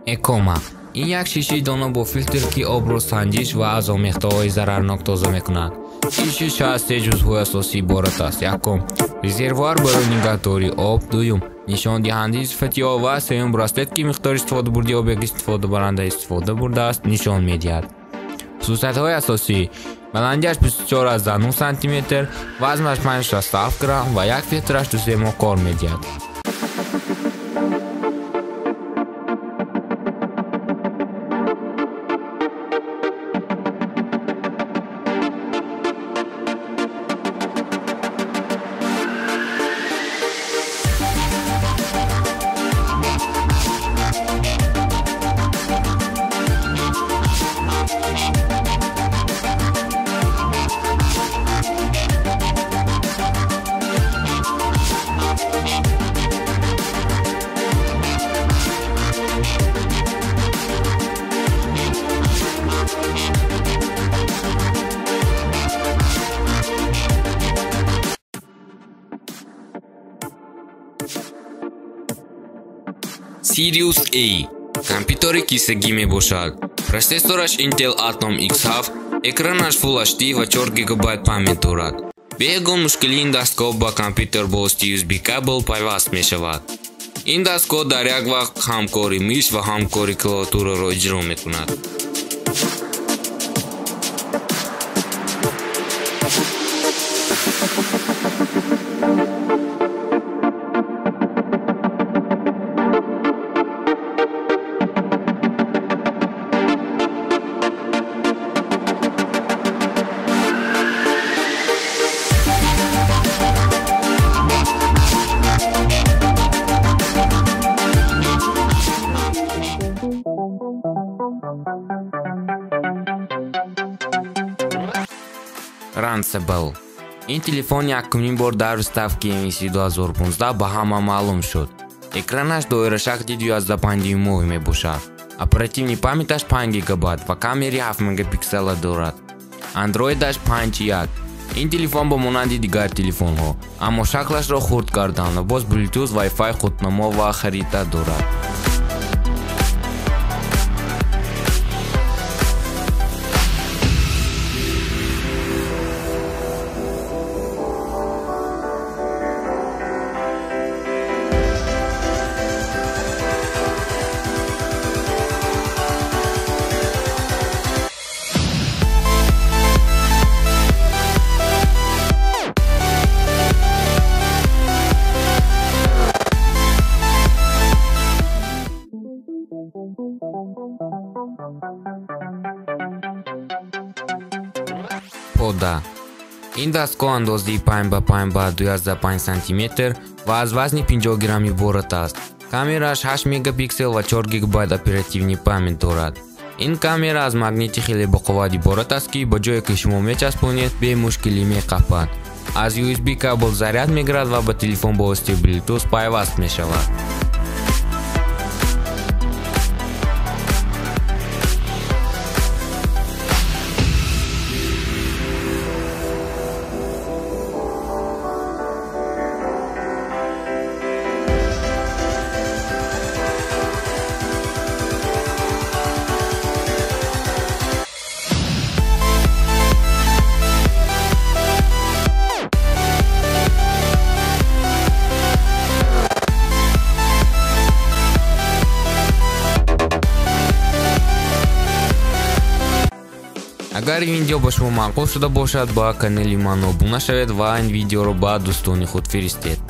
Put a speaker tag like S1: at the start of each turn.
S1: Экома. Ин як шишаи дона бо филтр, ки обро санҷиш ва аз омехтаҳои зарарнок тоза мекунад. Ин шиша аз се ҷузъҳои асосӣ иборат аст. Якум, резервуар барои нигаҳдории об, дуюм, нишондиҳандаи сифати об ва сеюм, браслет, ки миқдори истифодабурди обе ки истифодабаранда истифода бурдааст, нишон медиҳад. Хусусиятҳои асосӣ: баландиаш 24,9 см, вазнаш 567 грамм ва як филтраш 2-3 моҳ кор медиҳад. Sirius A компютери кисагӣ мебошад. Процессораш Intel Atom X7, экранаш Full HD ва 4 ГБ память дорад. Бе ягон мушкилӣ ин дастгоҳ ба компютер бо воситаи USB кабел пайваст мешавад. Ин дастгоҳ дар як вақт ҳам кори миш ва ҳам кори клавиатураро иҷро мекунад. Runcible. Ин телефон якумин бор дар выставки MWC 2015 ба ҳама маълум шуд. Экранаш доирашакли 2,5 дюймовӣ мебошад. Оперативный памяташ 5 ГБ ва камери 7 мегапиксела дорад. Андроидаш 5.1. Ин телефон ба монанди дигар телефонҳо, аммо шаклашро хурд карданд ва боз Bluetooth, Wi-Fi, худнамо ва харита дорад. Пода. Ин дастгоҳ андозаи 5 ба 5 ба 2,5 см ва аз вазни 50 грамм иборат аст. Камераш 8 мегапиксел ва 4 ГБ оперативный память дорад. Ин камера аз магнити хеле боқувват иборат аст, ки ба ҷое ки шумо мечаспонед, бемушкилӣ меқапад. Аз USB кабел заряд мегирад ва ба телефон бо воситаи Bluetooth пайваст мешавад. Агар ин видео ба шумо маъқул шуда бошад, ба канали ман обуна шавед ва ин видеоро ба дӯстони худ фиристед.